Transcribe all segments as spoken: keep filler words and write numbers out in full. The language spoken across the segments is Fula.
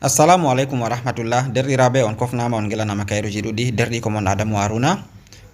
Assalamu aleykum wa rahmatullah. Derɗiraaɓe, on kofnaama, on ngelanama kayruji ɗuɗɗi. Derɗi ko mon Adamu Haruna.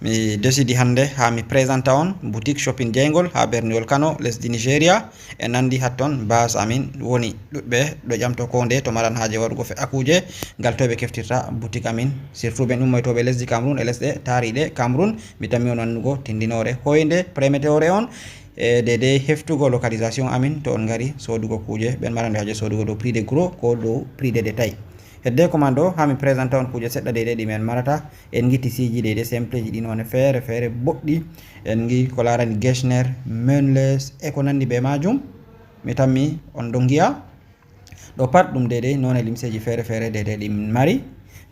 Mi desidi hannde haa mi présenta on boutique shopping jeyngol haa berniwol Kano, lesdi Nigeria. E nandi hatton base amin woni. Ɗuɗɓe ɗo ƴamto ko nde to maran haaje waɗugo fe akuje, ngal to ɓe keftirta boutique amin, surtout ɓen ummoytooɓe lesdi Cameroun e lesɗe taariɗe Cameroun. Mi tammi on annugo tindinoore hoynde, promettoore on. E deydey heftugo localisation amin to on ngari sodugo kuje, ɓen maran haaje sodugo dow prix de gros ko dow prix de détail. Hedde ko man ɗo, haa mi présenta on kuje seɗɗa deydey ɗi min marata. En ngi tisiji deydey simple ji, ɗi none feere feere boɗɗi. En ngi ko larani Getzner, Men's e ko nandi be majum. Mi tammi on ɗo ngiya. Ɗo pat ɗum deydey none limseji feere feere deydey ɗi min mari.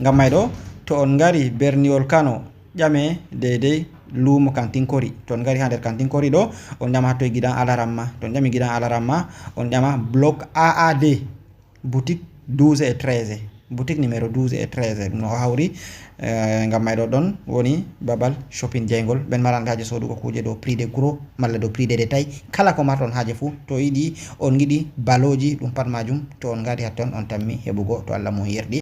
Ngam may ɗo, to on ngari berniwol Kano, ƴame deydey luumo Kantinkori. To on ngari haa nder Kantinkori ɗo, on ƴama hatto e gidan Alaramma. To on ƴami gidan Alaramma, on ƴama bloc A A D, boutique douze et treize. Boutique numéro douze et treize, ɗum no o hawri. Eh, ngam may ɗo, ɗon woni babal shopping jeyngol. Ɓen maran haaje sodugo kuje dow prix de gros malla dow prix de détail. Kala ko marton haaje fuu, to yiɗi, on ngiɗi baloji, ɗum pat majum, to on ngari hatton, on tammi heɓugo, to Allah mum yerɗi.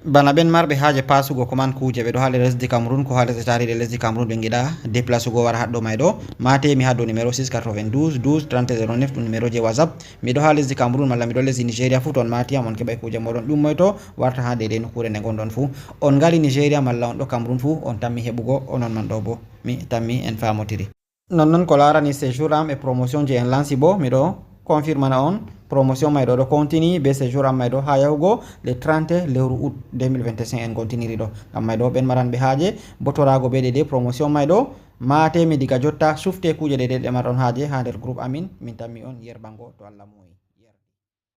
Bana ɓen marɓe haaje pasugo ko man kuje, ɓe ɗo haa lesdi Cameroun ko haa lesɗe taariɗe lesdi Cameroun, ɓe ngiɗa déplace ugo wara haɗɗo may ɗo, mate mi haa dow numéro six quatre-vingt-douze douze trente zéro neuf, ɗum numéro je WhatsApp. Mi ɗo haa lesdi Cameroun malla mi ɗo lesdi Nigeria fuu, to on mati am, on keɓay kuje moɗon ɗum moyto warta haa deydey nokkuure nde ngonɗon fuu. On ngari Nigeria malla on ɗo Cameroun fuu, on tammi heɓugo, onon man ɗo bo mi tammi en famotiri. Nonnon ko larani séjour am e promotion je en lanci bo, mi ɗo confirmana on promotion may ɗo ɗo continue be séjour am may ɗo haa yahugo le trente lewru août deux mille vingt-cinq en continiri ɗo. Ngam may ɗo ɓen maran ɓe haaje bo torago be deydey promotion may ɗo, mate mi diga jotta, sufte kuje deydey ɗe marɗon haaje haa nder groupe amin, min tammi on yerbango to Allah muyi.